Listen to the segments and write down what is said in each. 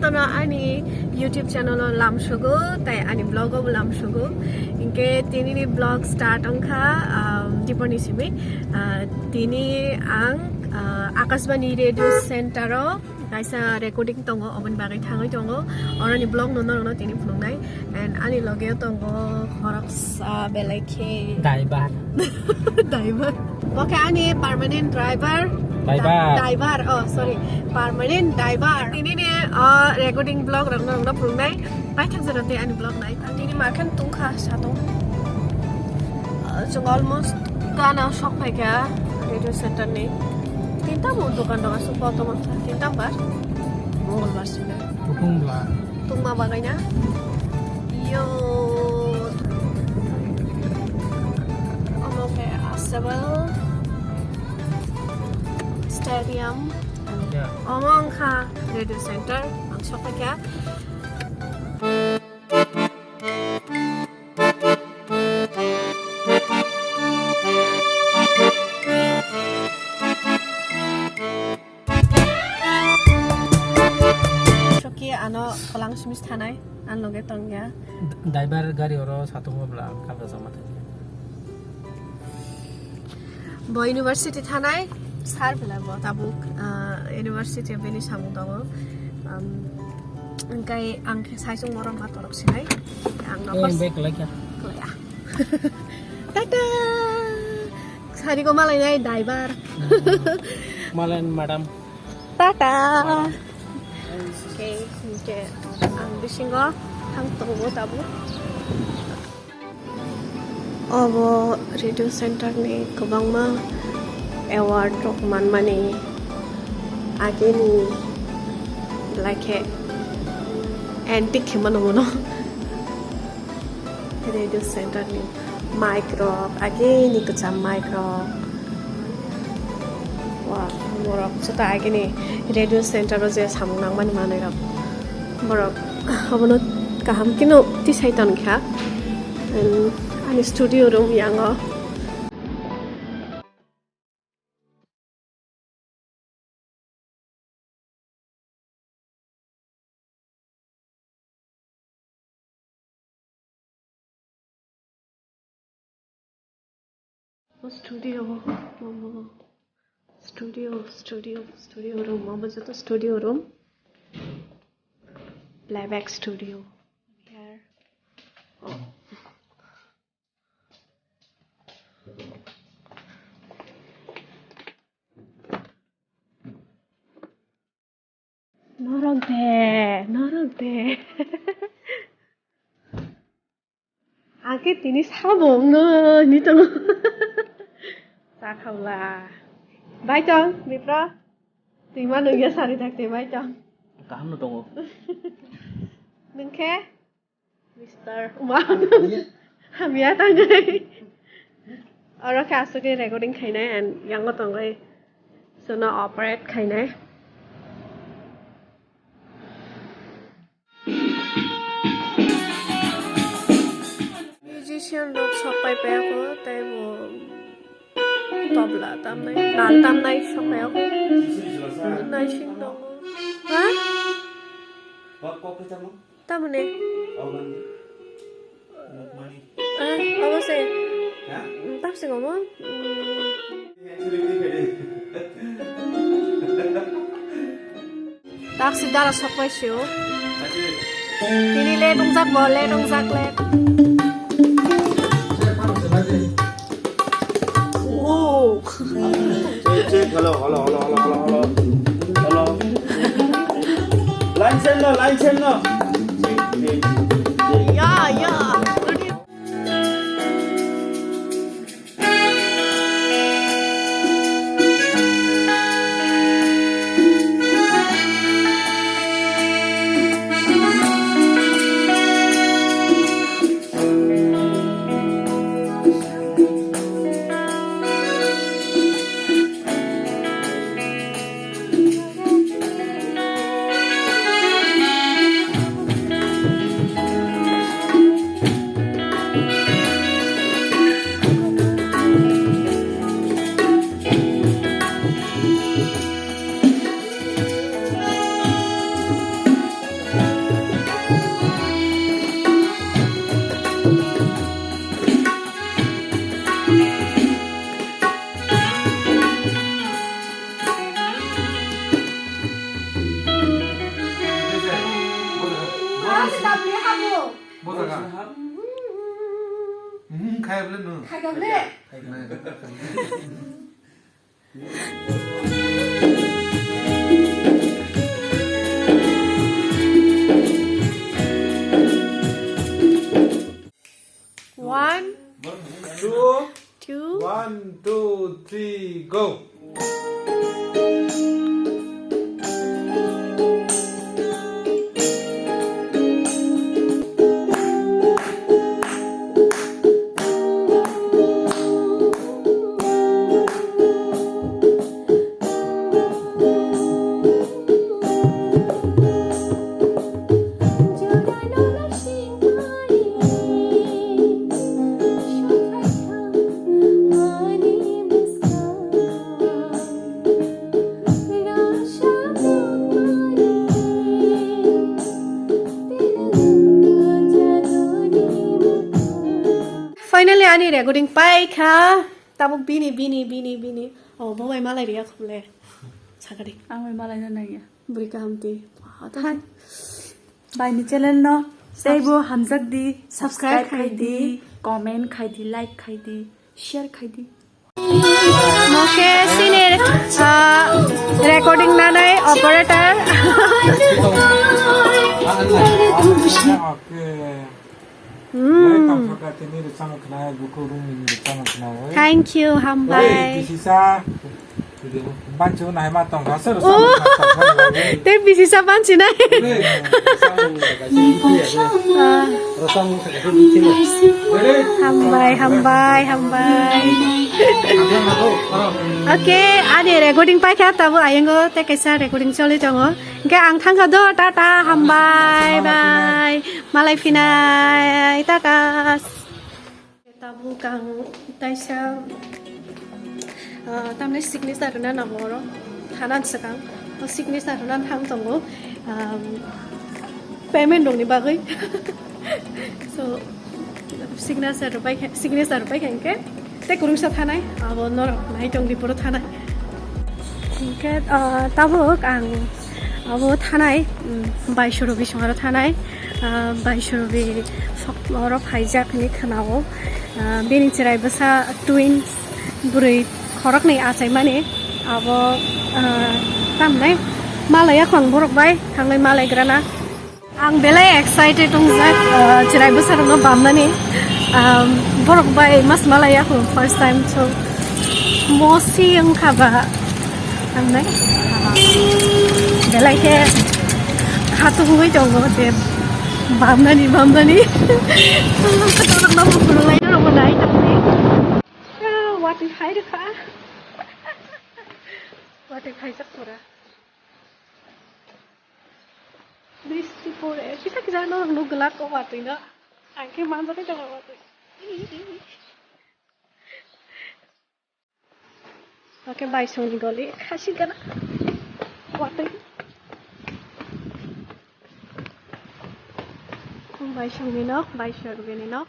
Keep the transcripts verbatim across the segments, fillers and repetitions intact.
Tono ani YouTube channel o lamsogo, tai ani vlog o bo lamsogo. Inke tini ni vlog start ongkha, um, dipor ni simi. Uh, tini ang, uh, Akashbani Radio Center o kaisa recording tongo, oboni bagwi thangwi tongo. Oroni vlog no norokno tini phunuknai. And ani loge o tongo khoroksa belai khe. Driver. Driver. Oke, ani permanent driver. Driver. Da-, driver, oh, sorry. Permanent driver. Tini ni, uh, recording vlog rok norokno phunuknai. Paithak jora tei ani vlog nai. Tini makhan tungkha satung. Uh, chwng almost gana sok phaikha Radio Center ni. Tinta bo dokan rok aswk kotor mankha. Tinta bar. Mongolbar sini. Kutung bla. Tungma bagwi na? Yo. Omo khe Asabal Stadium. Ya. Omo wngkha Radio Center. Ang sokphaikha. Soki ano kolang simis thanai, an loge tongya. Driver gari oro satung bla kabra jama thangya. Bo university thanai, sir bela bo tabuk, ah, university bini samung tongo. Um, engkai ang khe saisung morom ma torok sinai. Ang no Eh, kos- bag lagi ya. Tata! Sari ko malai nai driver. Malai madam. Tata! Okay, okay. Ang bisingo thang tongo tabuk. Obo Radio Center ni kwbangma award rok manmani agini belai khe antique khe mano bono. Radio Center ni mic rok, agini kwcham mic rok. Wa, borok joto agini Radio Center o je samung nangmani manwi rok. Borok abono kaham khe no tisai ton kha. And ani studio room yango. Studio, studio, studio, studio room, obo joto studio room, playback studio. Here. Norok de, norok de. Ang khe tini sabo wngno hwnwi tongo. Chakhaula. Bai tong, Bipro. Twi ma nungya sari thak twi bai tong. Kaham no tongo. Nung khe? Mister Uma. Hamya tangwi. Oro khe aswk khe recording khainai and yango tongwi chwngno operate khainai. Musician rok sok pai paiya kho, tei bo tabla tamnai, tal tamnai sok paiya kho. Naising tongo. Ha? Tamoni? Ah, obo se. Tapsing obo. Taksi dara sok pai sio. Tini late wngjak bo, late wngjak, late. Oh. Check, check. Hello, hello, hello. Hello. Line send no, line send no. Check, check, check. Yeah, yeah. Khai bole no. Khai bole. One, two, two. One, two, three, go. Finally, ani recording paikha. Tabuk bini, bini, bini, bini. Oh, bo bai malai riya khumle. Sakari. Ang bai malai na naiya. Bwrwi kaham twi. Hai. Bai ni channel no teibo hamjak di, subscribe khai di, comment khai di, like khai di, share khai di. Oke, sini, ah, recording nanai operator. Oke. Hmm. Thank you, hambai. Banchu nai ma tong kha, sir. Oh. Tei bisi sa banchi nai. Hambai, hambai, hambai. Oke, ani recording paikha, tabuk ayango tei kaisa recording choli tongo. Hingke ang thangkha do, tata, hambai, bye. Malai phinai, tata. Tabuk ang taisa, ah, tamni signature rwna nango oro. Thanan swkang. O signature rwna thang tongo. Um, payment rokni bagwi. So, signature rwpai khe, signature rwpai khe hingke tei kwrwngsa thanai. Abo norok nai tongdi puro thanai. Hingke, ah, tabuk ang abo thanai, mm, Baisorobi songaro thanai, ah, Baisorobi sok oro phaijak hinwi khwnao. Ah, bini chwrai bwsa twins bwrwi khoroknwi achaimani abo, ah, tamhinai malaiya khong borok bai thanglai malaigrana. Ang belai excited wngjak, ah, chwrai bwsarokno bamnani. Um, borok bai mas malai ya kho first time, so mosi wngkha ba, ang nai belai khe khatung wngwi tongo je bamnani, bamnani. Borokno bukhulwlai norokbo nai tongdi. Ah, watwi phai rwkha. Watwi phaijak pura. Bisti pore, kisa kisa no nuk glak o watwi no. Ang khe manjak khe tongo watwi. Oke, Baisongni goli khasi gana. Watwi. Baisongni nok, Baisongni nok.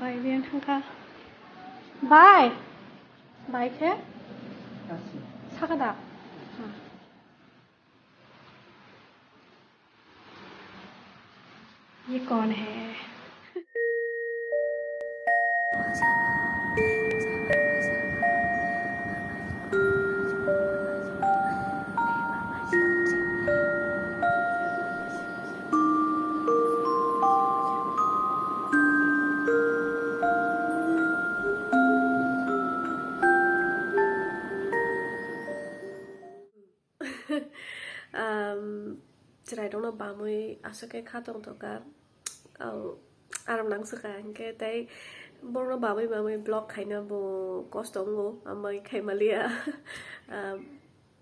Bai, riyan thangkha. Bai. Bai khe? Saka da? ये कौन है? Um, chwrairokno bamwi aswk khe kha tongthokha. Ang aram nang swkha, hinkhe tei borokno bamwi bamwi vlog khaina bo kosto wngo, amai khaimaliya. Um,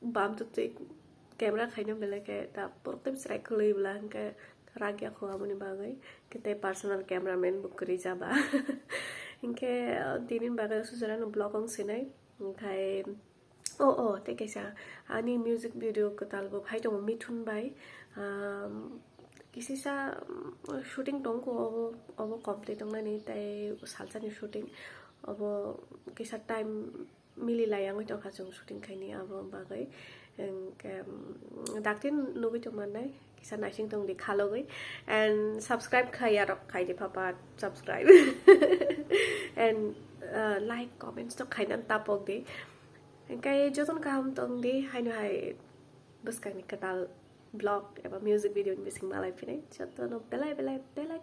bam twtwi camera khaina belai khe ta borok tei chwrai kwlwi bwla hinkhe rak yakho aboni bagwi. Hinkhe tei personal cameraman bo kwrwi jaba. Hinkhe, uh, tinini bagwi aswk jora no vlog wng sinai. Hinkhe Oh, oh, tei kaisa ani music video kwtal bo phai tongo Mithun bai. Um, Kisisa, mm, shooting tongko obo, obo complete tongnani, tei salsani shooting obo kisa time mili lai wngwi tongkha chwng shooting khaini abo bagwi. Hwnkhe, mm, dakti nugwi tongmannai, kisa naising tongdi khalogwi. And subscribe khaiyarok khaidi papa subscribe. And, uh, like, comments to khainan tapokdi. Hwnkhe jotono kaham tongdi, haino hai bwskangni kwtal vlog eba music video ni bising malai phinai. Jotono belai belai belai